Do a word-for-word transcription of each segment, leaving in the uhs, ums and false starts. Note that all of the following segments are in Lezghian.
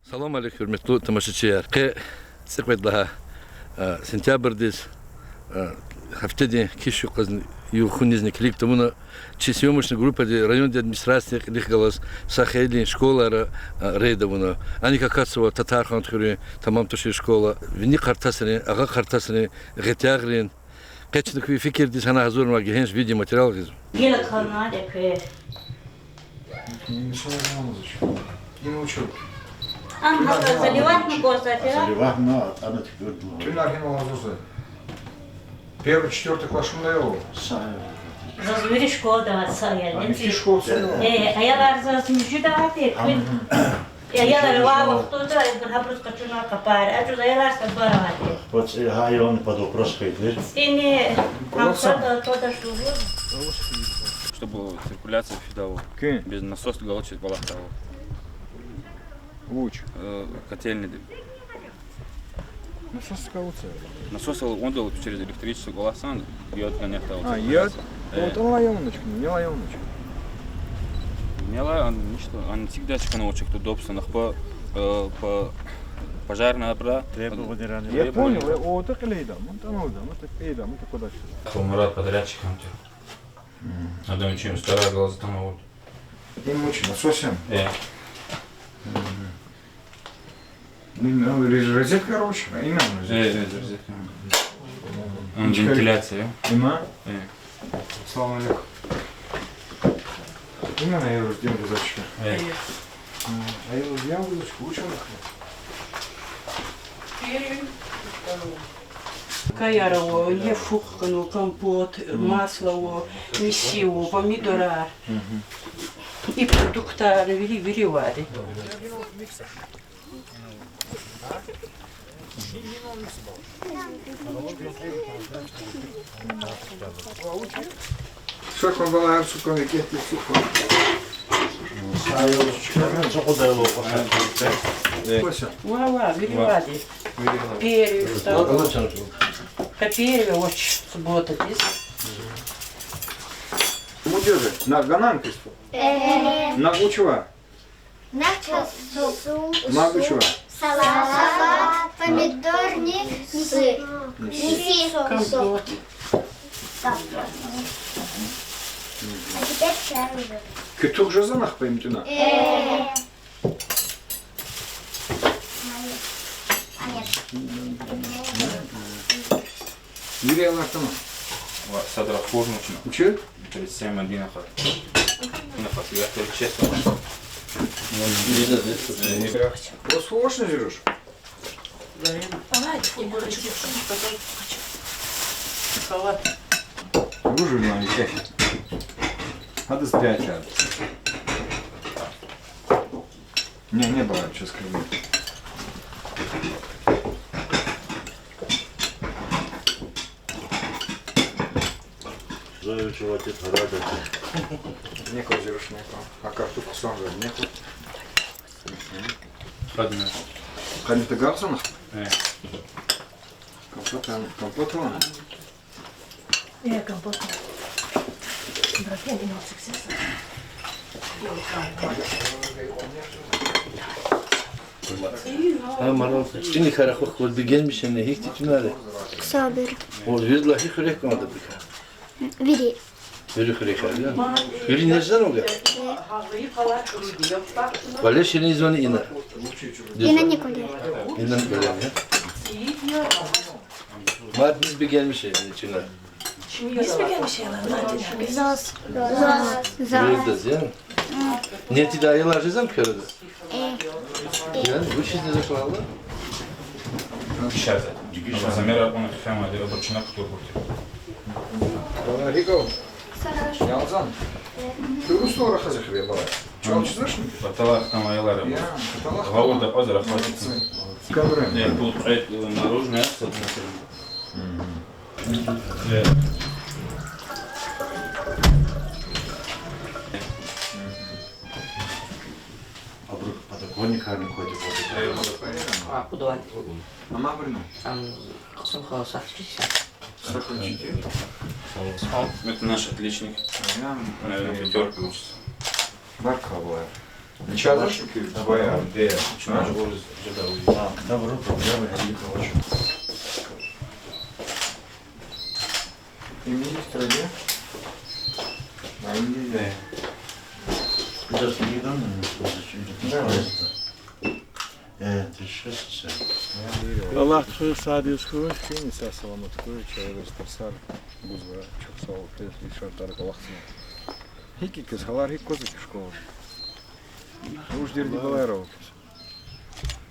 Салам алейк, гьуьрметлу тамашачияр. Къе цӀикьвед лагьай, а, сентябрдиз, а, гьафтедин киш юкъузни, югъ-хьунизни килиг тавуна, чи съёмочный группади райондин администрациядин кьилихъ галаз са хейлин школайра, а, рейд авуна. Аник акатзава Татархан хуьруьн тамам тушир школа, вини Къартасрин, Агъа Къартасрин гъетерин. Къе чна куь фикирдиз гьана гьазурнавай гегьенш видеоматериал гъизва. Гила кана декве. Ам гьакӀа заливатьна гваз атӀа. Заливатьна, атӀана тикӀуьрдна. Тунар гьина лазузе. Первый, четвёртый класс шумуд я? Заз вири школада са аял. А, вири школада са аял. Э, аялар заз муьжуьд авайди, куьн. Аялар ва вахтунда гьабуруз къачуна къапар. Ачуз аялар са гвар авайди. Ахпа гьа аялни под вопрос хьайиди. Стене, там, там, там, там, там. Чтобы циркуляция фидайвал. Куьн? Без насос галачиз кӀвалахдайвал. Вуч? Э, котельныйди. Насос кавуца? Насос ал ондал через электричество кӀвалахзава, яд гана яхтал. А, яд? Э. Вот он лайоночка, не лайоночка. Не лай, он ничто, он всегда чкана очек, то Добсон, ахпа, э, по пожарной обра-, требования ранее. Я понял, требования. Э, о, так лейда, мы там, да, мы так, эй, да, мы так куда сюда. Мурат подрядчик, он тебе. Мгм. Адам очень старый, глаза там вот. Им очень, насосом? Э. Мгм. Ну, ну, роз-, розетка, короче, а именно розетка. Э, э, розетка. М, вентиляция. Има? Э. Салам алейкум. Именно я рожден гузочка. Э. М, а я рожден гузочка, учёный. Каяр ава, лук хьана, компот, масло ава, миси ава, помидорар. Мгм. И продуктар, вири, вири авайди. Сукъун балаяр, сукъун икетди, сукъун. Ва, ва, вири авайди. Перец, капель, овощи, суббота дис. Мудеже, на ганан кисфу? Э. На учева? Нахча су. Мад учева? Салат. Салат, помидорник, сыр. Миси. Миси. Компот. Компот. А теперь чай уже. Кутугъ жезва нахпа им туна? Э. Юрий Алартаман. Ва садра хужмучна. Учил? Тридцать семь один ахат. Нахат, я тридцать шесть. Ос фуошна жируш? Давай, я хочу, я хочу, я хочу. Салат. Вужу нам икех. Гьадаз пять жад. Не, не было ничего скрывать. Зоя чего ты порадовался? Некуда, Зируш, некуда. А картошку сам же, некуда. Ладно. Кандида гарсана? Э. Компот, компот вон. Э, компот. Братан, и носик здесь. А, мороз. Чини харахух вот бегенмишени, гьихьтин чунари? Ксабир. О, виридалай гьи хуьрек кӀанда бика? Вири. Вири хуьрек я? Вири неждан уга? Вале ширин зони ина. Ина николи. Ина николи, я? Мад низ бегенмиш я, чина? Низ бегенмиш я, ла, Надя? Заз. Заз. Заз. Заз, я? Нетида аялар жезан куьрада? Э. Я, вучиз незаклала? Сейчас. Замер абуна хфема, де обочина кто будет. Риков. Ялзан. Ты русского рахазе хве бала. Чал чизвашни? Паталах там аялар. Я, паталах. Гавурда азра хватит. Ковры. Нет, тут, э, наружная, с одной стороны. Мгм. Э. Абуру подоконникарни квайди квайди. А, куда? Ама абуру. Ам, кьасум халса. Стаканчики. Это наш отличник. Наверное, пятёрка учится. Баркалла. Чаз шу куь баяр, де. А? А, ктабра проблема гьеле кавачу. Имени тетради? А, имени де. Куда ты не дам, не знаю, зачем ты. Да, да. Э, ты щас всё. Аллагь тухуй сад ийиз хьуй. Куьн са саламат хьуй, чавай тарсар гузва, чухсагъул, квез и шартӀар кӀвалахзава. ГьикӀ квез, гьалар гьикӀ кваз школа? Вуж дерди-балаяр ава квез?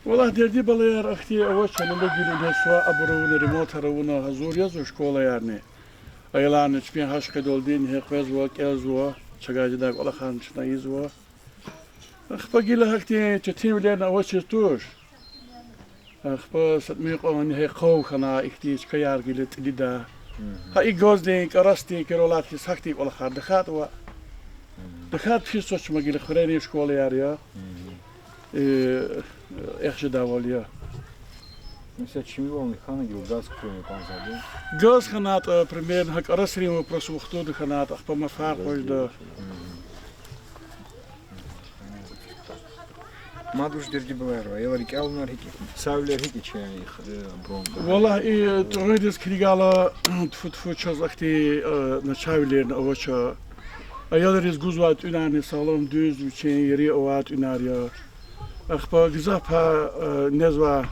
Валлагь, дерди-балаяр ахьтин авач, чна лугьуз гила сва абур авуна, ремонтар авуна, гьазур язва школаярни. Аяларни чпин гьахъ къведалди гьикӀ къвезва, кӀелзава, чагай жедай кӀвалахарни чна ийизва. Ахпа гила гьахьтин четинвилерни авачиз туш. Ахпа са тӀимил кьван гьа къав хьана, ихьтин чкаяр гила тӀилида. Гьа и газдин, кӀарасдин кералат хьиз гьахьтин кӀвалахар тахьайтӀа ваъ. ТахьайтӀа пис цвач ма гила хуьрерин школаяр я. Э, эхь жедайвал я. Месела, чимивални хьана гила газ хъувун кӀанзавайди? Газ хьанатӀа, примерно, гьа кӀарасрин вопрос вахтунда хьанатӀа, ахпа ман фаркъ къважда. Мад вуж дерди-балаяр ава, аялар рикӀел авунар гьикӀ я, цавилер гьикӀ я чи, э, бронга? Валлагь, и тӀуьрдиз килигайла, тфу-тфу, чаз ахьтин, э, начагъвилерни авач. Аялриз гузвай тӀуьнарни сагълам, дуьз, вичин ери авай тӀуьнар я. Ахпа гзаф пай, э, незвай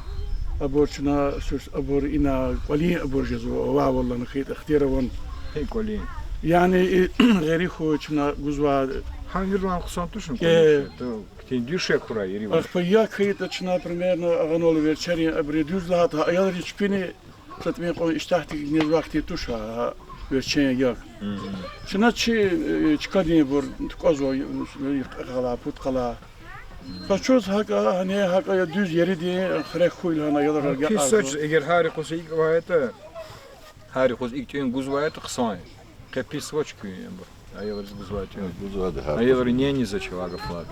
абур чна, абур ина кӀвалин абур жезва, авайвал лагьана хьайитӀа, ихтияр авани. Гьи кӀвалин? Яни и гъерихуй чна гузвай. Гьам виридалай хъсан тушни кӀвалин? Э. Хьтин дуьшек хьурай ери ва. Ахпа як хьайитӀа чна, примерно, агъанвал верчерин абуру, дуьз лагьайтӀа, гьа аялриз чпини са тӀимил кьван иштягьдик незвай хьтин туш гьа, гьа верчер як. Чна чи, э, чкадинбур тукӀвазва, э, кьве къалай, пуд къалай. Къачуз гьакӀа, гьана гьакӀа я дуьз еридин хуьрек хьуй лагьана аялар. Пис сач, эгер гьар юкъуз икӀ авайтӀа, гьар юкъуз икӀ тӀуьн гузвайтӀа хъсан я. Къе пис вач куьн абур. Аялриз гузвай тӀуьн. Гузвайди гьар. Аялри нени за чавай гафар.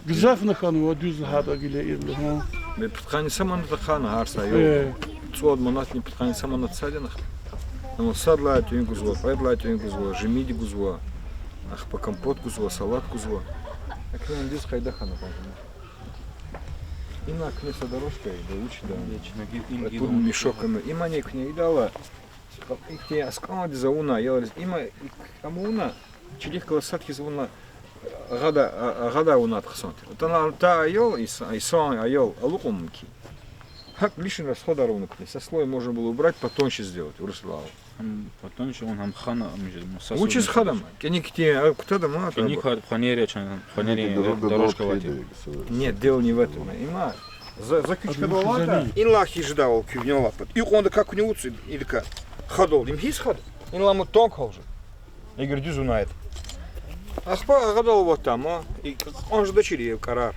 Гзафни хьанва, дуьз лагьайтӀа гила ирла, гьа. Бес пудкъанни са манат ахъайна гьар са аял. Э. ЦӀуд манатни пудкъанни са манат сад яни. Амма сад лагьай тӀуьн гузва, кьвед лагьай тӀуьн гузва, жемирди гузва. Ахпа компот гузва, салат гузва. Акуьне индиз къайда хьана кӀанзава? Ина куьне са дорожка ийида, вуч ийида? Пуд мешок ама. Имани куьне ийидайла, ихьтин аскӀандиз авуна аялриз, има икӀ ама авуна, чилихъ галаз сад хьиз авуна, агъада, а-, агъадай авунайтӀа хъсан тир. АтӀана та аял, инсан, инсан аял алукьун мумкин. ГьакӀ лишний расходар авуна куьне. Со слой можно было убрать, потоньше сделать, урусрилай. Гьам потоньше, вун гьам хана, ам же, ну, са... Вучиз хадама? КӀаник хьтин, а, кутадама, кӀаник хьтин, ханери чан, ханери дорога авайди. Нет, дело не в этом. Има, за, за куьчка давлата, инлай хьиз жедайвал куьгьне лапат. Икьван дакӀа куьне вуц, идакай хадал, им гьиз хада? Инлай ма тонк гьал жеда. Эгер дуьз авунайтӀа. Ахпа агъадал аватда ма, и кьван жедачир и кӀарар.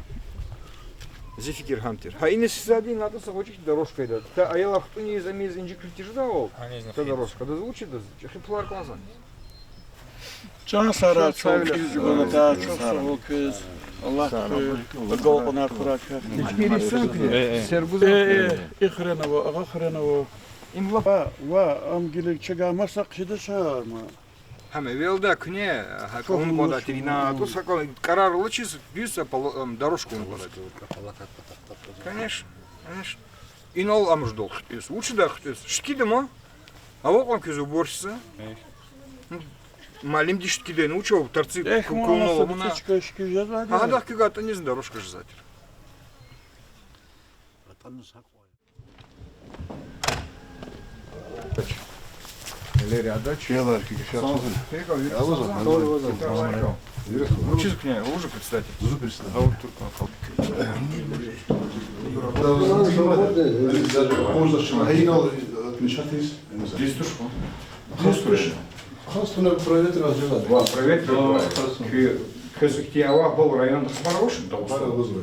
Зи фикир гьам тир. Гьа иниз сизадин латӀа са гъвечӀи дорожка ийида. Та аялар хтӀунин ийиз, ам ийиз инжикрин тежедайвал. Гьаниз са дорожка. Адаз вуч ийида, чӀехи пулар кӀанзавани. Чан сагърай, чан сагърай, чухсагъул квез. Аллагь квез агалкьунар хьурай квехъ. Э, э. Э, э, и хуьрена ава, агъа хуьрена ава. Им лап... Ва, ва, ам гила чагай маса хъжеда шагьар ма. Гьам эвелда куьне, гьа, кӀвалахун кӀанда тир ина, тӀуз гьакӀ кӀарар алачиз, дуьз са пало-, ам, дорожка авун кӀанда. Конечно, конечно. Инал ам жедал хтӀуьз. Вучда хтӀуьз? Шикида ма. Ава кьван квез уборщица. Муаллимди шикида, ну чав, тарци кулнава муна. Гьадахъ куьгайтӀа низни дорожка жезвай тир. Валери адач. Вучиз куьне, вы же председатель. Зу председатель. Диз туш. Диз туш. Хас туна проветривать жезвайди. Ва, проветривать. Квез ихьтин авай гьал районда хабар авач, Дагъустан? Хабар авазва.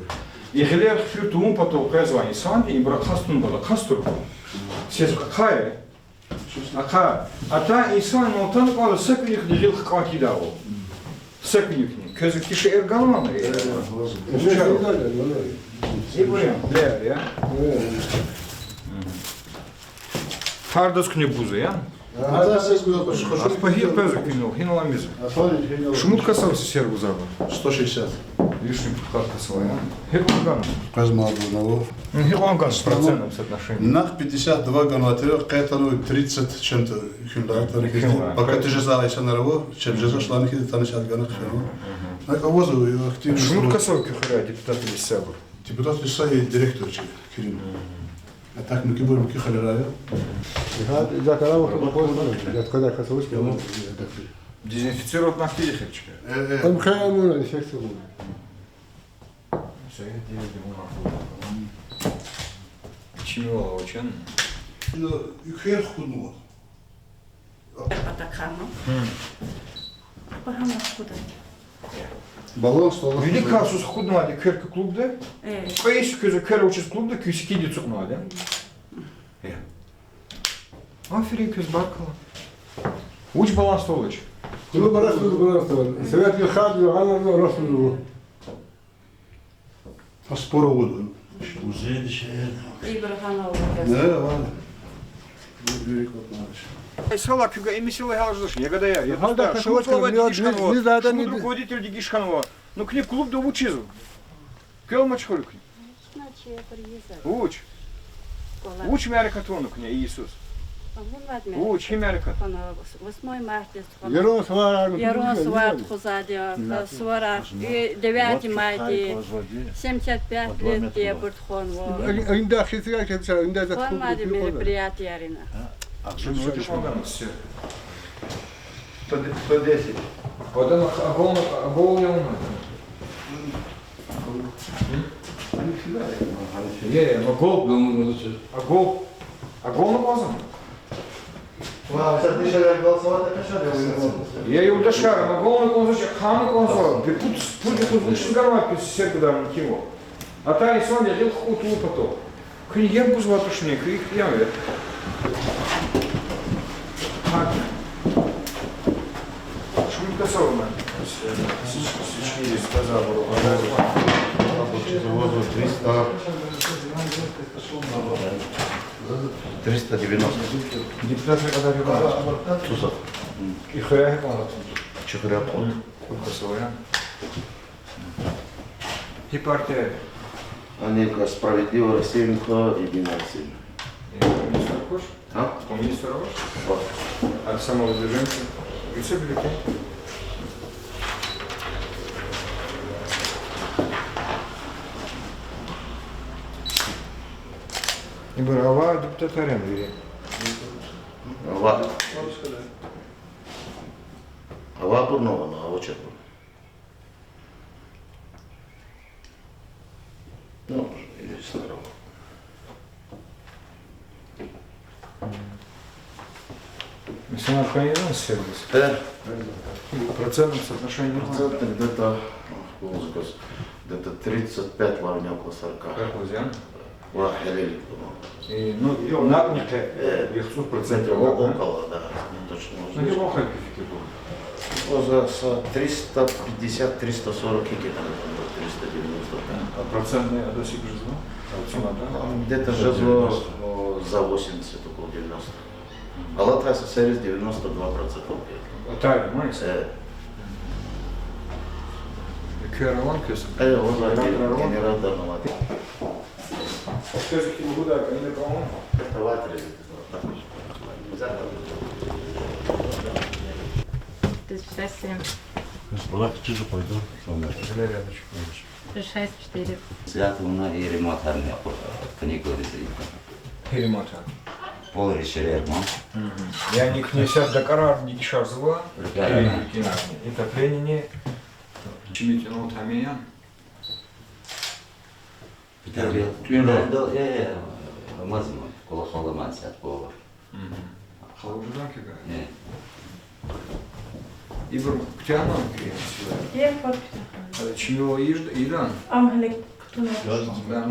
И гъилер хъфир тавун патал къвезвай инсанди ибур ахъа тун патал, ахъа тур. Сез ахъая. Ахъа. Атай инсан атана кӀанда са куьнихъни гъил хкӀан тийидайвал. Са куьнихъни. Квез ихьтин шейэр ганвани? Э, авазва. Ибур я, лер я. Гьардаз куьне гузва, я? Ахпа гьикӀ къвезва куьне, гьинал амизва? Шумуд касдиз сер гузвайди? Сто шестьдесят. Лишний пуд кьат касвай, а? Гьикьван гана? Къвез мад ава. Ну, гьикьван гана с процентным соотношением? Нахъ пятьдесят два ганвай тир, къе атана тридцать чем-то хьун лагьайтӀа, хьун лагьайтӀа. Пока тежеза инсанар ава, чеб жеза шланы хьиз атана шад гана хьун ава. Мгм. АкӀ авазва, активный. Шумуд кас ава куь хуьре депутат лиса ибур? Депутат лиса я директор чи, Кирилл. Мгм. А так муькуьбур муькуь халера я. Дезинфицировать на килихичка. Э, э. Там хай муна инфекция муна. Чими вала вачан? Ну, и квер хкуднава. Патакану. Хм. Багьана хкуда. Баланс тала. Виликан сус хкуднавайди квер куь клубда? Э. Кьве йис квез квер авачиз клубда, куь секинди ацукьнавайди? Э. Аферин квез, баркалла. Вуч баланс тала вуч? Клуб рахсуз баланс тала. Совет гьахъ гьана рахсуз. Спор авуд. Ибрагьимов. Не, ладно. Юрий Кутманович. Э, сала куьга эмисила гьалждаш, ягъада я. Я гьалда просто, шумуд хасават слова калмио, дигиш хьанва, ни, ни зада шумуд ни руководитель дигиш хьанва. Ну, куьне клубда вучиз? Квел мачхурикни. Вуч? Вуч мярекат авуна куьне, Иисус? Вуч, гьи мярекат? Восьмой март. Яран сувар, яран сувар тухузвайди я, суварар, и девятый майди, семьдесят пять летди я, абур тухванва. Инда хисирай кебсар, инда за тухванмади мероприятиеяр ина. Сто де-, сто десять. Поэтому огол, огол я умный. М? Они всегда, э, они всегда. Е, е, но гол. Огол. Огол на глаза. Ва, кстати, решили голосовать, так решили, я не могу. Я юлдашар, огол на глаза, хана глаза. Пи пуд, пуд, пуд, пуд, пуд, гамат, пи сер гудар мумкин ва. Атайни сон я гъил хкьутун патал. Куьн еб гузватӀа шуни, куьн я ве. Гьа. Шумуд кас ава? Сич-, сички есть, таза вару. Триста. Триста девяносто. Депутатар кьадар я? Цуза. И хуьряй кьван? Чи хуьряй кьван. Кьван кас ава я? Гьи партия? Ани ка Справедливая Россия, МХО, Единая Россия. Э, коммунистар квач? А? Коммунистар вач? Ва. А самовыдвиженцы? Вице бюллетень. Ибур ава депутатар яни вири? Ава. Ава абурни ава, ава чапур. Ну, или старого. Мисал, конечно, сервис. Э. Процентном соотношении. Процентный где-то, ох, полностью, где-то тридцать пять лавни около сорока. Как вы взяли? Ва гьелелик туман. И, ну, накьни къе, э, яхцӀур процент, о, около, да, ну, точно. Ну, не могу фикир был. О, за, за триста пятьдесят, триста сорок и где-то там, триста девяносто, да. А процентный адаз икӀ жезва? Там где-то жезва, о, за восемьдесят, около девяносто. Алатай сервис девяносто два процента. Атай, ман? Э. Квер аван квез? Э, о, да, генератор аван. Генератор аван. Квез ихьтин лугьуда, ина кӀан? Давай, тридцать. Триста шестьдесят семь. Балак чизу къвайда, шо мер. Триста шестьдесят четыре. Святуна и ремонтарни акъур, каникулриз. Гьи ремонтар? Пол решили ремонт. Мгм. Яни куьне са дакӀарар дикишарзава? Рукарна. Или рикӀинарни. И отоплениени. Чими тӀуьнал тамиян? Питер. ТӀуьнал. Э, э, мазма, кула халла ман сят повар. Мгм. Халужудан кига? Э. Ибур куьтягьна куьне? Е, пак куьтягьна. Э, чими ижд-, идан? Ам гьеле кутуна. Газ,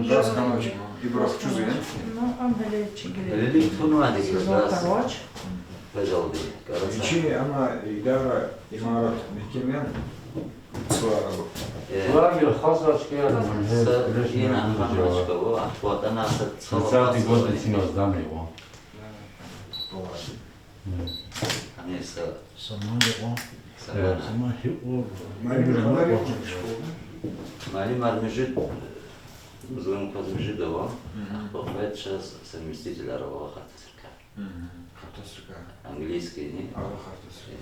газ хьанач ма. Ибур ахчуз я? Ну, ам гьеле чигили. Гьеле кутуна, сезон газ. Сезон короче. Пожалуй, газ. Вичи ама идара, имарат, мекемен. Э. Лагерь хазачка. Са ина хазачка, ва, ахватана са цала. Тридцатый год начинал здание, ва. Ани са. Саман я, ва. Саман. Э, саман хи, ва. Мани, мани, школа. Муаллимар муьжуьд, зун кваз муьжуьд ава, ахпа кьвед чаз совместителар ава картасрикай. Картасрикай. Английскийни. Ава картасрикай.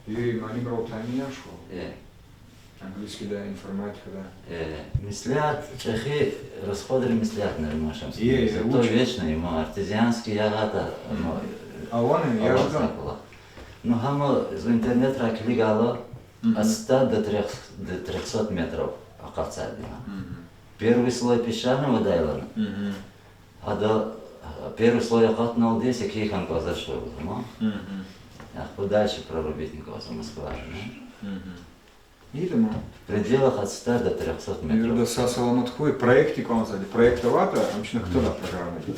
Э. И муаллимрал таъмин я школа? Э. Английскийда, информатикада. Э, меслят, чӀехи расходрин меслят, Нариман Шамсудинович. Э, зато вечно има артезианский ягъада, ну, авани, аваз я жда. Акула. Ну, гьама зун интернетра килигайла, от ста до трёх, до трёхсот метров акъатзавайди я. Первый слой песчаный авайла, ада, э, первый слой акъатуналди секин хьана кӀанзавач лугьузва ма. Ахпа дальше прорубить авазва Москва жуна. Ида ма. В пределах от ста до трёхсот метров. Вирида сагъ-саламат хьуй, проектдик кӀанзавайди, проект аватӀа, ам чна кутадай программадик.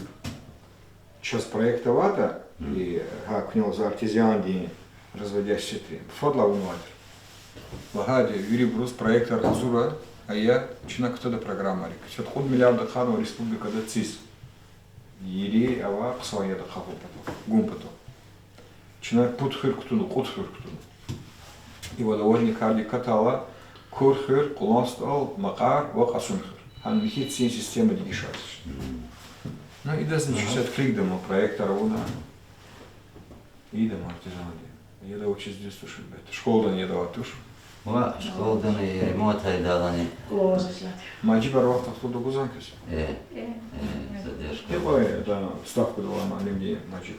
Чаз проект аватӀа, и гьа куьнал за артезиандин разводящий сетри, фадлай авунвайтир. Лагьайди, вирибуруз проектар гьазур я, ая, чна кутадай программадик. Са кьуд миллиард ахъайнава республикада циз. Ири ава хъсан яд ахъа гун патал, гун патал. Чна пуд хуьр кутуна, кьуд хуьр кутуна. И водоводный кардик катайла, Кур хуьр, Кьулан СтӀал, Макьар ва Кьасун хуьр. Гьана михьиз цин система дегишарзавач. Ну, идазни чиз открыть ийида ма, проектар авуна. Ийида ма артезианди. Яд авачиз дуьз туш, гьелбетда. Школадани яд авай туш. Ва школадани ремонт ийидайлани. Мажибар вахт-вахтунда гузвани квез? Э. Э, задержка. Икьван ставкадал алай муаллимди, мажиб.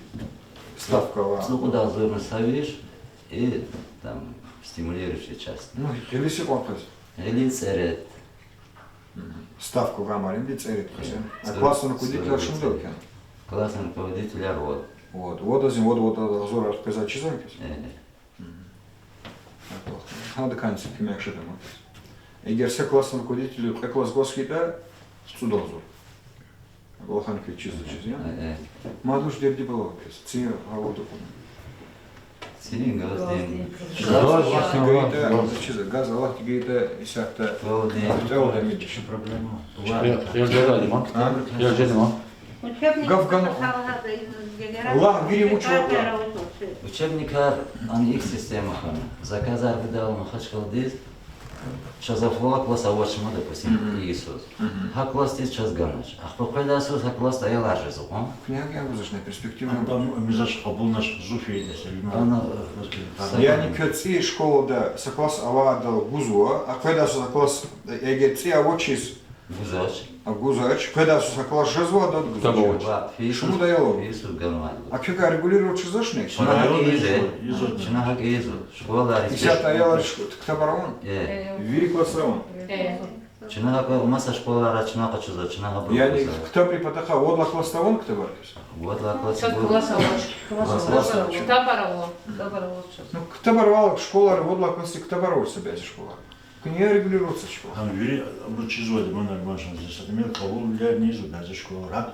Ставка ва. Цӏукьуд агъзурни са виш, и там стимулирующая часть. Ну, гъилиз икьван къвез? Гъилиз цӏерид. Ставка гъамаринди цӏерид къвез. А классный руководитель шумуд я квез? Классный руководитель вад. Вад. Вад азин, вад, вад агъзур къвез чизвани квез? Э. Гьадакайни куьмек жеда ма. Эгер са классный руководитель кьве класс гваз хьайитӏа, цӏуд агъзур. Вахъ хьана квез чизва, чизва. Мад вуч дерди-бала ава квез? Цин гъавурда кьуна. Цин газдин. Газ Аллагьди гайитӏа, чизва, газ Аллагьди гайитӏа, исятда. Кьве вад мичӏи проблема. Кьве вад жеда ма? Кьве вад жеда ма? Гаф гана. Лагь, вири вуч ватӏа. Учебникар ана икӏ система хьана. Заказар гудайла Махачкъаладиз, чаз авай класс авач ма, допустим, и йисуз. Гьа классдиз чаз ганач. Ахпа къведай йисуз гьа классда аялар жезва кьван. Куьне гьакӏ я гузвач, на перспектива. Мизач кьабулнач, зуф ийида. Ана, э, яни квез цӏи школада са класс авайдал гузва, а къведай йисуз а класс, эгер цӏи авачиз, гузвач. А гузвач, къведай йисуз а класс жезва, адад гузвач. Ктаб авач. Шумуд аял ава. Йисуз ганвайди. А куьгай регулировать жезвачни? Чна гьакӏ ийизва. Чна гьакӏ ийизва. Школалар. ИсятдагъАялар ктабар авани? Э. Вири классра авани? Э. Чна гьакӏ маса школара чна къачузва, чна гьабур. Яни гузва. Ктабрин патахъай вад лагьай классда авани ктабар квез? Вад лагьай класс. Класс авач. Класс авач. Ктабар ава. Ктабар авач. Ну, ктабар авай школара, вад лагьай классдин ктабар авач са бязи школара. Куьне регулировать жезва. Гьам вири абур чизвайди ма, Нариман Шамсудинович, са тӏимил кьабулвилер ийизва бязи школара. Гьакӏ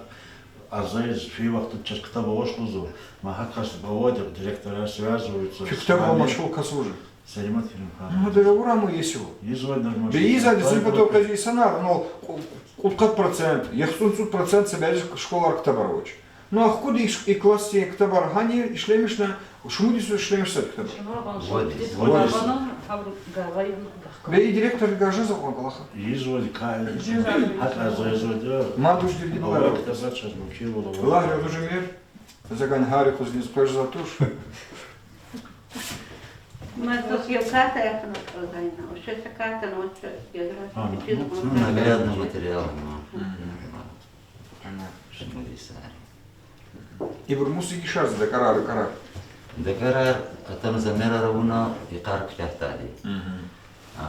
арза ийиз, фи вахтунда чаз ктаб авач лугьузва, ма гьа кас бавайди, директорар связываются. Куь ктаб авай машгъул кас вуж я? Салимат Керимханович. Ну, договор ама есть его. Ийизвайди, Нариман Шамсудинович. Бес ийизвайди, зун патал къвез инсанар, ну, кьу-, кьудкъад процент, яхцӏур цӏуд процент са бязи школара ктабар авач. Ну, а хкуд и ш-, и классдин ктабар гьана ишлемишна, шумуд йисуз ишлемишзавайди ктабар? Вад йис. Вад йис. Бес и директорди гажаза кьван кӏвалахар. Ийизвайди кай. Гьакӏ арза ийизвайди. Мад вуч дерди-бала ава. Ава ктабар чаз мумкин вал ава. Лагь, я гьуьжуьмер, за гана гьар юкъуз низ къвезвай туш. Мад вуч я карта яхна кӏвалахна, вуч са карта, ну, вуч я. А, ну, ну, наглядный материал, ну. Ана. Шумуд йисар. Ибур мус дегишарзава, дакӏарар, ракӏарар? Дакӏарар, атана замерар авуна, йикъар куьтягьдайди.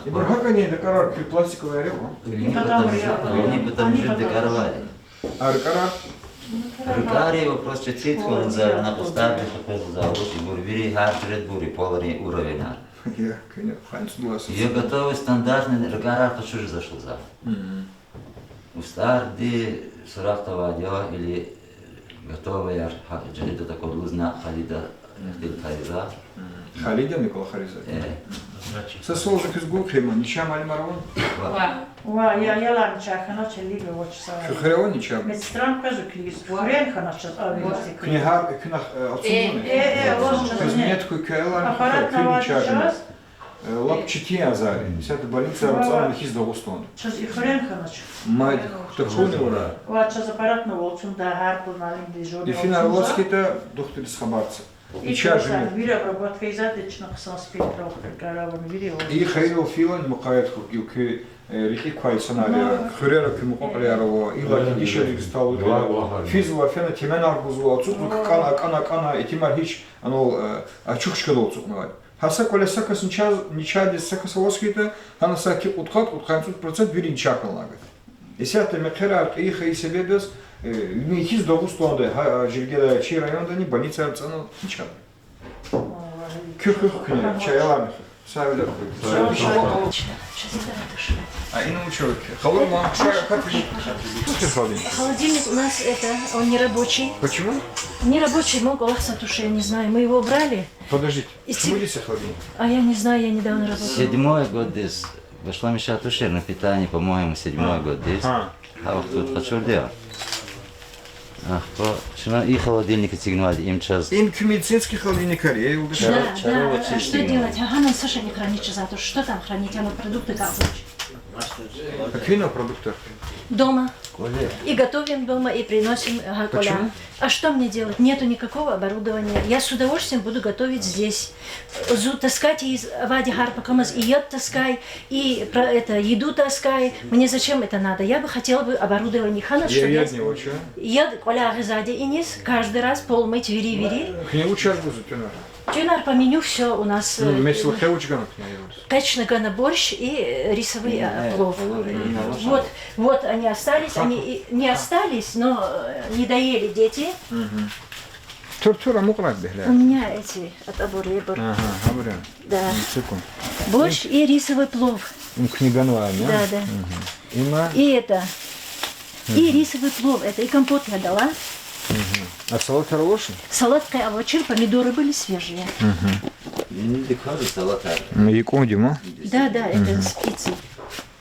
Ибур гьакӏани дакӏарар, куь пластиковыйяр я ва? Вини патамжи, вини патамжи дакӏар авайди. А ракӏарар? Ракӏарин вопрос четкий хьанвай, на кустарни хквезва за, вуч ибур вири гьар жуьредбур я, полный уровеньар. Я, куьне хъванцӏдалай са. Я готовый стандартный ракӏарар къачуз жезвач лугьузва. Устӏарди суракьда авайди я или готовыйяр, гьа, жагьида таквадлузна халида ихтилатариз. Халидани кӏвалахариз. Э. Са суал за квез гун хъийиман, нича муаллимар авани? Ва. Ва, я, аялар нича хьанач, либо вач са. Куь хуьре авани нича? Медсестра къвезва килигиз, хуьрени хьанач чаз авилси. Куьне гьар, куьне, э, алцумзани? Э, э, э, вач. Квез минет хьуй, куь аялар, куь нича хьанач. Э, лап четин азар я. Исятда больницайра ацӀанва михьиз Дагъустанда. Чаз и хуьрен хьанач. Мад тахьуни вара. Ва чаз аппаратнавал чун да гьар пул налим дежурный. Ифинар алаз хьайитӀа, духтуриз хабар це. И чаз жени. Вири обработка ийизвайди чна хъсан спектр, караван вири. И хайирал фейила мукъаят хьухь, гила куь, э, рекье квай санал я, хуьрера куь мукьва-кьилияр ава, иллаки дишегьлийриз талукь я. Физва, фена теменар гузва, ацукьзава, кӀана, кӀана, кӀана, итимар гьич, анал, э, ачух чкадал ацукьнавайди. Гьа са кӀвале са кас начагъ-, начагъдиз са кас аваз хьайитӀа, гьана саки кьудкъад, кьудкъанни цӀуд процент вири начагъ хьанлай гада. Исятда мехъерар кьейи хьайи себеб яз, э, михьиз Дагъустанда, гьа, а, жергедай чи райондани больницайра ацӀана начагъ. Куь хуьх, куьне, чи аяларни хуьх. Савилер хуьх. А ина вуч ава? Къалурман, куьне кат. Холодильник у нас это, он не рабочий. Почему? Не рабочий, ман кӀвалахзавай туш, я не знаю, мы его убрали. Подождите. Шумуд я холодильник? А я не знаю, я недавно работала. Седьмой годдиз. Башламишай тушир на питание, по-моему, седьмой годдиз. Гьа вахтунда къачурди я. Ахпа чна и холодильник эцигнавайди им чаз. Им куь медицинский холодильникар я, юлдаш? Да, да. А что делать? Ага, нам Саша не хранить чизватуш. Что там хранить? Ана продукты как лучше? А куьн продуктар? Дома. И готовим дома, и приносим, ага, кӀваляй. Почему? А что мне делать? Нету никакого оборудования. Я с удовольствием буду готовить здесь. Зун таскать ийиз авайди гьар пакамаз и яд таскай, и про это, еду таскай. Мне зачем это надо? Я бы хотела бы оборудование хьана, чтоб я... Яд кӀваляй агъизайди иниз, каждый раз пол мыть, вири-вири. Куьне вучар гузва тӀуьнар? ТӀуьнар по меню всё у нас, э, месила къе вуч гана куьне аялриз? Къе чна гана борщ и, э, рисовый, э, плов. Вот, вот они остались, они и не остались, но, э, не доели дети. Тур, тур, амукьрай бегьлер. У меня эти от абур-ебур. Ага, абур я. Да. Борщ и рисовый плов. Им куьне ганвай я? Да, да. Има? И это. И рисовый плов, это и компот я дала. А салатар авачни? Салат къе авачир, помидоры были свежие. М, дикади салатар. М, юкьван дима? Да, да, это специи.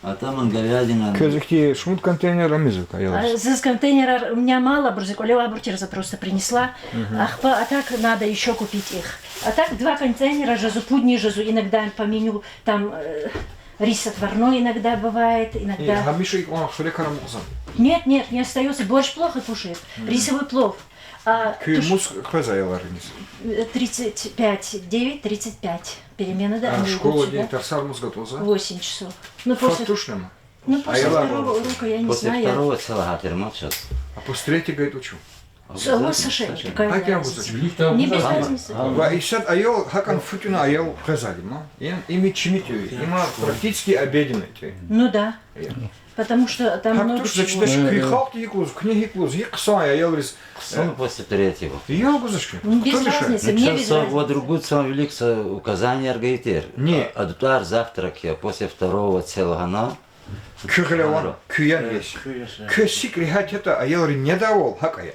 А там он говядина. Квез ихьтин шумуд контейнер амизва, аялриз? А, заз контейнерар у меня мало, абур зи кӀвале авайбур тир, я просто принесла. Ахпа, а так надо ещё купить их. А так два контейнера жезва, пудни жезва, иногда по меню там, э, рис отварной иногда бывает, иногда. Э, гьамиша икьван хуьрекар амукьзава? Нет, нет, не остаётся. Борщ плохо кушает, рисовый плов. А куь туш- мус къвезва аялар иниз? Э, тридцать пять, девять тридцать пять. Переменада они идут сюда. А школадин тарсар мус гатӀунзава? Восемь часов. Ну, после... Фат тушни ма? Ну, после второго урока, я не знаю. После второго цела гьатир ма чаз. А после третьего это чун? С-, вот Саша, какая разница? Не без разницы. Ва исятда аял, гьакӀан фу тӀуьна аял къвезвайди ма. Им, им чими тӀуьн, има практически обеденный тӀуьн. Ну да. Потому что там много чего. ГьакӀ туш, зачитач, куь халкьди гьикӀ лугьуз, куьне гьикӀ лугьуз, гьикӀ хъсан я аялриз. Хъсан после третьего. Я гузач куьне. Ну, без разницы, мне без разницы. Чаз са вад-ругуд са вилик са указанияр гайитӀир. Не. А, а дутӀар завтрак я, после второго цела гьана. Куь гъиле ван, куь ян ес. Куь сикӀ регьят ятӀа, аялри недавал гьакӀ я.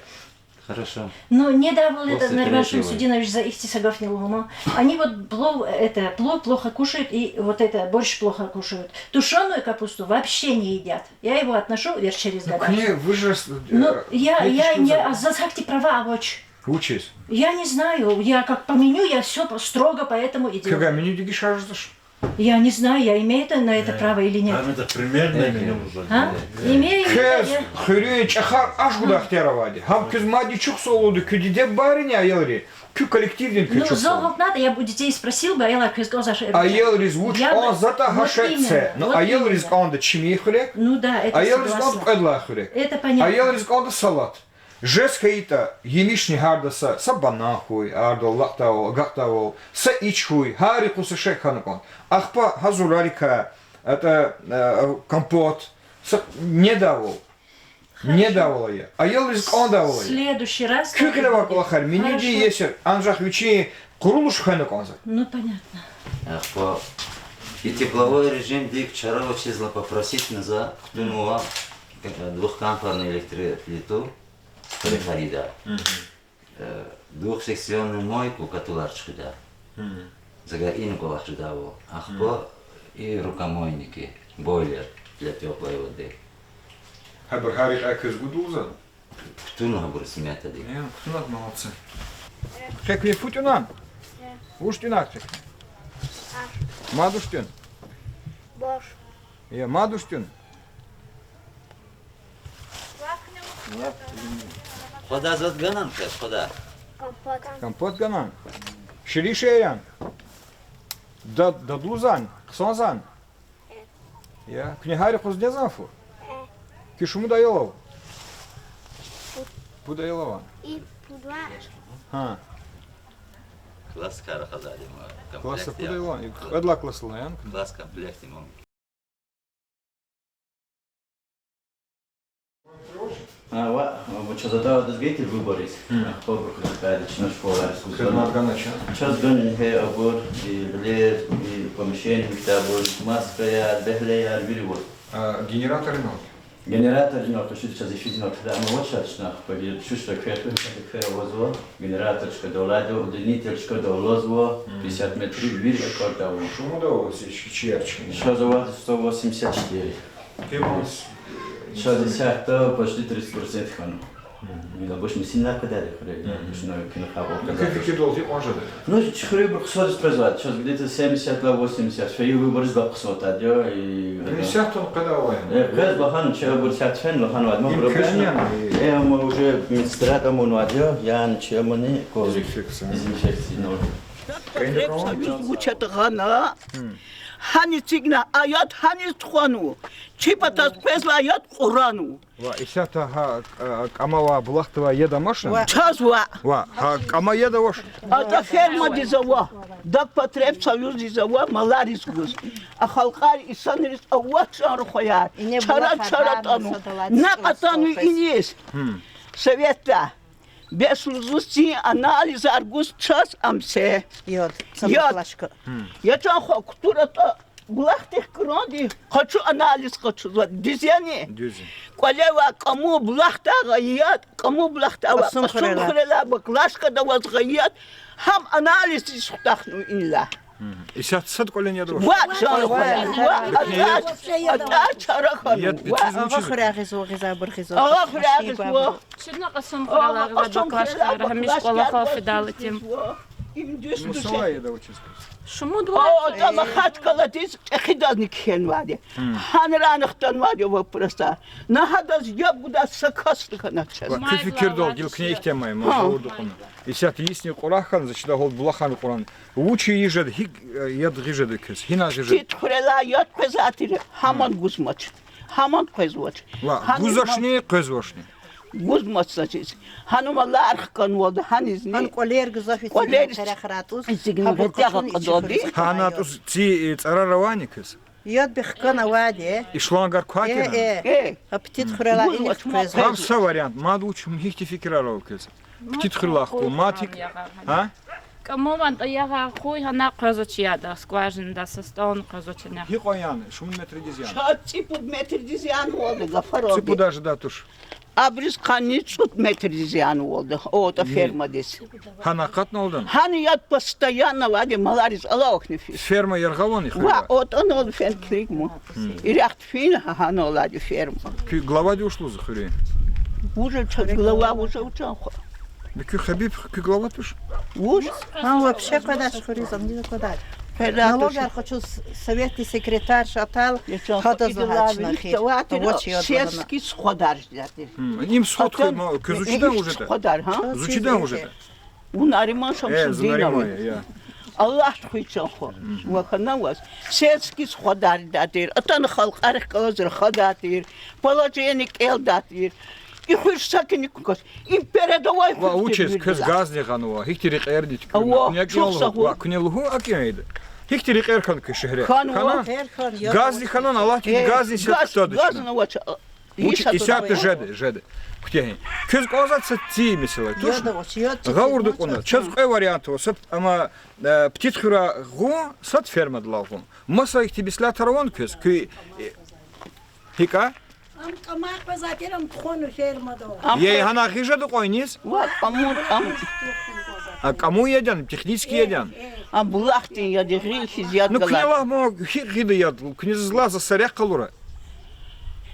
Хорошо. Ну, недавал это, Нариман Шамсудинович, за ихьтин са гафни лугьун. Они вот плов, это, плов плохо кушают и вот это, борщ плохо кушают. Тушёную капусту вообще не едят. Я его отношу верчериз гадаш. Ну, куьне вужас, э, я, я, я, а заз гьахьтин права авач. Вучиз? Я не знаю, я как по меню, я всё по-, строго по этому и делаю. Квевай меню дегишарзавач? Я не знаю, я имею это, на это право или нет. Там это примерное меню уже. А? Имею, я... Квез хуьруьн чӀехар аш гуда ихтияр авайди. Гьам квез мад чухсагъул лугьуда, куь диде-бубайрини аялри, куь коллективдин куь чухсагъул. Ну, зал гьалтнатӀа, я бы у детей спросил бы, аялар квез кӀанзавач. Аялриз вуч кӀанзаватӀа гьа шей це. Ну, аялриз кӀанда чими хуьрек. Ну да, это согласна. Аялриз кӀанда кьвед лагьай хуьрек. Это понятно. Аялриз кӀанда салат. Жез хьайитӀа, емишни гьарда са, са банан хьуй, гьардал лакьдайвал, агакьдайвал, са ич хьуй, гьар юкъуз са шей хьана кӀанда. Ахпа гьа зурарикай, атӀа, э, компот, са недавал. Хорошо. Недавал ая. Аялриз кӀандайвал ая. Следующий раз так и будет. Куь гъиле авай кӀвалахар, менюдин есер, анжах вичин къурулуш хвена кӀанзава. Ну, понятно. Ахпа и тепловой режимдик чара авачизва, попросить на за, кутунва, э, двухкамфорную электроплиту. Хуьре харида. Э, двухсекционную мойку, катулар чуьхуьда. Загар ина кӀвалах жедайвал. Ахпа и рукомойники, бойлер для тёплой воды. Гьабур гьар йикъа квез гуда лугьузва? Кутунва гьабур сметадик. Э, кутунва, молодцы. Къе куьне фу тӀуьнан? Вуч тӀуьнар къе куьне? Мад туштуни? Баш. Я, мад туштуни? Хъвадай заз ганани квез, хъвадай? Компот. Компот ганани? Ширин шей яни? Дад-, дадлу яни, хъсан яни? Э. Я, куьне гьар юкъуз незан фу? Э. Куь шумуд аял ава? Пуд. Пуд аял ава? И пуд ва. Гьа. Класс кар хазадима. Класса комплект пуд я. Аял ава? И кьвед лагьай класс алай яни? Класс комплект има. А, ва, ва чаз атӀа адаз гайитӀа выбориз. Хм. Ахпа къайда чна школа. Хизмат гана чаз? Чаз гана гьа абур, и гъилер, и помещение, мектабур, маскаяр, бегьлеяр, вири вур. А, генератор ина? Генератор ина, то что чаз ифиз ина, тогда ама вот чаз чна, пойди, чушда квехту, квехту, квехту, вот, вот. Генератор чкада авайди, удлинитель чкада авазва, пятьдесят метров вири акварда авун. Шумуд ава чи-, чияр чкани? Чаз авайди сто восемьдесят четыре. Чаз исятда почти тридцать процент хьана. Мгм. Ина башни синна кадали хре, мгм, башни кина хабар. Ну, кадали. Кефи кидал ти кьван жеда? Ну, чи хуьре бир хъсан къвезвайди, чаз где-то семьдесят ва восемьдесят, фейи выбориз лап хъсан атайди я, и, ну, исятда къведа авай. Э, къвез лагьана, чи абур сят фена лагьанвайди. Им куьз яни? Э, ама уже медсестра тамунвайди я, яни чи амани ко-, дезинфекция. Дезинфекция, ну. Потребсоюз вуч ятӀа гъана. Гьана эцигна а яд, гьаниз тухванва. Чи патаз къвезва а яд, кьуран ава. Ва исятда гьа, а, кӀама ва булахдавай яд амачни? Ва. Чаз ва. Ва, гьа кӀама яд авач? АтӀа фермадиз ава, Дагпотребсоюздиз ава, малариз гуз. А халкьар, инсанриз авач чан рухваяр. Чара-чара атанва. Накь атанва иниз. Советда. Бес лугьуз цин анализар гуз чаз ам се. Яд. Яд. Я чан хва, кутур атӀа булахдихъ кранди къачу, анализ къачузва. Дуьз яни? Дуьз я. КӀвале авай кӀаму булахдай гъайи яд, кӀаму булахдай авай Кьасумхуьрелай, Кьасумхуьрелай, Баклашкада аваз гъайи яд, гьам анализдиз хутахнава инлай. Исятда сад кӀвале яд авач? Ва, чан хва, ва, атӀа, атӀа чара хьанва. Агъа хуьрягъизва, гъиза абур гъизва. Агъа хуьрягъизва. Чна Кьасумхуьрелай, Баклашкара, гьамиша кӀвалахал фидайла итим. Им дуьз туш. Шумуд ва. О, атӀа Махачкъаладиз чӀехидазни кхьенвайди. Гьанрани хтанвайди вопросар. На гьадаз яб гудай са касни хьанач чаз. Ва куь фикирдалди, гила куьне ихьтин май, ман гъавурда кьуна. Исятда йисни кьурай хьана, за чидай гьал булахар кьуран. Вуч ийиз жеда, гьикӀ, э, яд гъиз жеда квез, гьиназ гъиз жеда? Птит хуьрелай яд къвезвайтир, гьаман гузвач. Гьаман къвезвач. Ва гузвачни, къвезвачни? Гузвач, значит. Гьана малар хканвалда, гьанизни. Гьана кӀвалер гзаф эцигна, кӀвалер эцигна, гьатягъа кьадалди. Гьана тӀуз ци, э, цӀарар авани квез? Яд бихкана авайди. Ишлангар квай кьена? Э, э. Э. А птит хуьрелай гузвач, къвезвач. Гьам са вариант. Мад вуч, гьихьтин фикирар ава квез? Птит хуьрелай хкун, мад гьикӀ? КӀаму ван тӀа ягъа хьуй, гьана къвезвач яд, скважинада са стӀални къвезвач яд. Гьикьван яна, шумуд метрдиз яна? Чаз цӀипуд метрдиз янвалда гафар алди. ЦӀипуд даже датуш. Абуриз къанни цӀуд метрдиз янвалда, о, атӀа фермадиз. Гьана акъатналда? Гьана яд постоянно авайди, малариз алава хьана физ. Ферма яргъа авани хуьре? Ва, атӀанал фена килигмун. Ирехъ фин гьана алайди ферма. Куь главади вуч лугьузва хуьруьн? Вужа чаз глава, вужа вучан хва. Бикуь Хабиб, куь глава туш? Вуж? Гьам вообще къведач хуьруьз, ам дида къведач. Къведач. Налогар къачуз советдин секретарь шатал, гьадаз лагьай чна хьи. Авачи яд сельский складар жеди. Им сход хьи, ма, куь зун чидай вужеда? Складар, гьа? Зун чидай вужеда? Вун Нариман Шамсудинован. Э, зун Нариман я, я. Аллагь хуьй, чан хва. Ва хьана ваз. Сельский складар жеди тир. Атана халкьарихъ галаз рахадай тир. Положение кӀелдай тир. И хуьр сакиникай кас. Им передовой хуьр тир. Ва вучиз квез газни гъанва? Гьихьтин рекьерни туькӀуьрна? Куьне лугьун, ва куьне лугьун, акӀ ийида. Гьихьтин рекьер хьана куь шегьре? Хьана. Газни хьана, Аллагьди газни сад кутада чна. Вуч исятда жеда, жеда. Куьтягьин. Квез кӀанзавайди са ци месэла туш? Гъавурда кьуна. Чаз кьве вариант ава. Сад, амма, э, Птит хуьрай гъун, сад фермадилай гъун. Маса ихьтин меслятар авани квез? Куь, э, гьикӀ я? Ам кӀамай къвезвай тир, ам тухвана фермада. Е, гьана гъиз жеда кьван иниз? Ва, амур, ам. А кӀамун яд яни, технический яд яни? Ам булахдин яд я, гъил хьиз яд галай. Ну, куьне лагь ман, гьикӀ гъида яд, куьне заз лагь, за са рехъ къалура.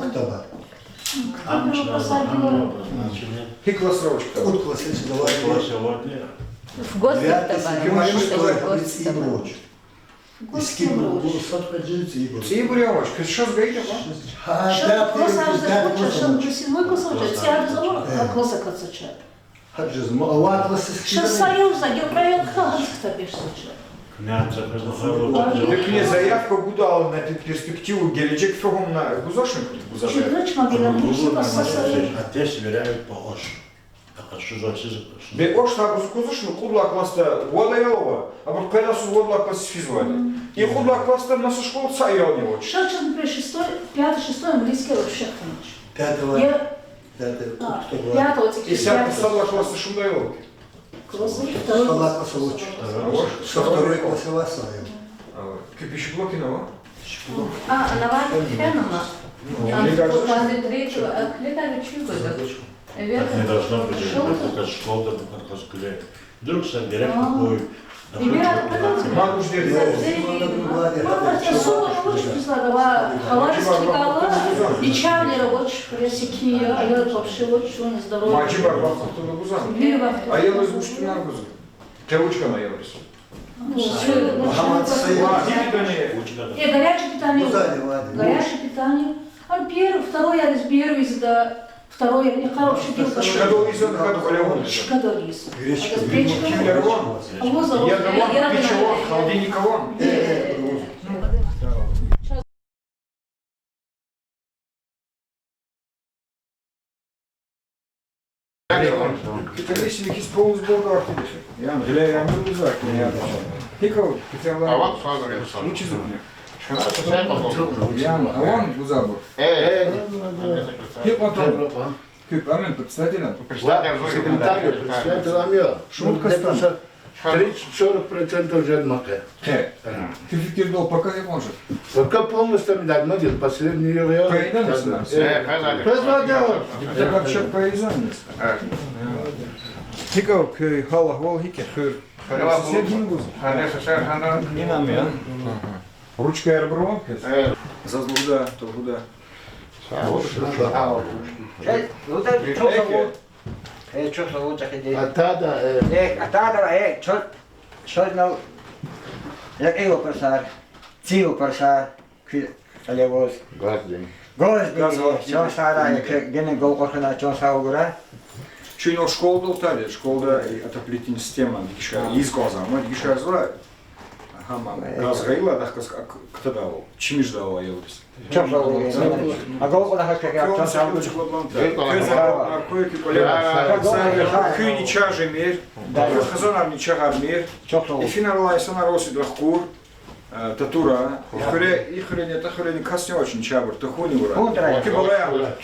Ктабар. Гьи классра авач ктаб? Кьуд классра авач. В гос ктабар, девятый, седьмой, шестой, восьмой. Государственный. ЦӀийибур я авач, квез шаз гайитӀа ва? Шаз класс авач, шаз класс авач, цӀи адаз ава, гьа класс акатзавач. Гьа жез ма авай класс. Шаз са юза гьа проект хьана, гьа ктаб бес авач. Куьне заявка гудайла, на перспективу, гележек фагьумна гузвачни? Чуьдрач магила, гуса са са. Отец сверяет по ОШ. Бес ОШ-да гуз-, гузвачни, кьуд лагьай классда вад аял ава, абур къведайла вад лагьай классдиз физвайди. И кьуд лагьай классда маса школа, са аялни авач. Ша чун, например, шестой, пятый, шестой английский вообще хтанач. Пятого. Я, пятого, а, пятого, пятого, пятого. Исятда сад лагьай классда шумуд аял ава? Класс второй. Сад лагьай классда авач. Авач? Со второй классда ава са аял. Ава. Куь пищеблок ина ава? А, она вам хрен ама. Там после третьего, а, куьне там чугуд. Так не должно быть, это как школа, там как класс. Вдруг сам директор такой, например, Мажибар вахтунда гуза. Аялриз вуч туна гуза? Кавычкада аялриз. Ва, гьи питание? Э, горячее питание. Горячее питание. А первый, второй, я из первый, из, да, второй, я не хороший пил. Чкадал ийизва, хьайитӀа кьвале авун? Чкадал ийизва. Гречка. Гречка. Кивлер аван? Аваз, аваз. Яд аван, пич аван, холодильник аван? Э, э, аваз. Капиталист хьиз полный сбор артух. Яни гъиляй амир лугьузва, яни. ГьикӀ ава, капиталист? Аван садра яни. Вучиз? Яни аван гузва абур. Э. ГьикӀ ава? Куь память председатель? Председатель, секретарь. Председатель ам я. Шумуд кас ам? Тридцать-сорок процентов жеда ма къе. Къе. Куь фикирдалди, пока гьикьван жеда? Пока полностью ам, ма жеда, последний йигъ я. Къайдани сна? Э, къайдани. Депутат вообще къайдани? Э. ГьикӀ ава куь гьал-агьвал, гьикӀ я хуьр? Сусед гьина гуз? Гьана сусед гьана. Гьинам я? Ручкаяр абур ава квез? Э. Заз лугьуда, лугьуда. Э, ну так, чё зовут? Э, чё зовут, так иди. Атада, э. Э, атада, э, чё, чё знал? Я, э, вопросар. Ци вопросар. Куь алевоз. Газдин. Газдин, газдин. Чан сагърай, э, куь генани гал къурхуна, чан сагъ хьурай. Чуьн о школада утари, школада и отоплительная система, дигишар, ийиз кӀанзава, ма дигишарзава. Гьа, ман, э, газ гайила, дахказ к-, ктадава, чими жедайвал я вириз. Чан сагърай, э, а гал къурхуна гьакӀ я, чан сагърай. Квез а куь кӀвалера, куьн ичагъ жемир, куь хизанарни ичагъармир. Чан сагърай. Ифинар алай инсанар осид рахкур, э, татура, и хуьре, и хуьрени, та хуьрени касни авачни чабур, тахьуни авура. Куь балаяр.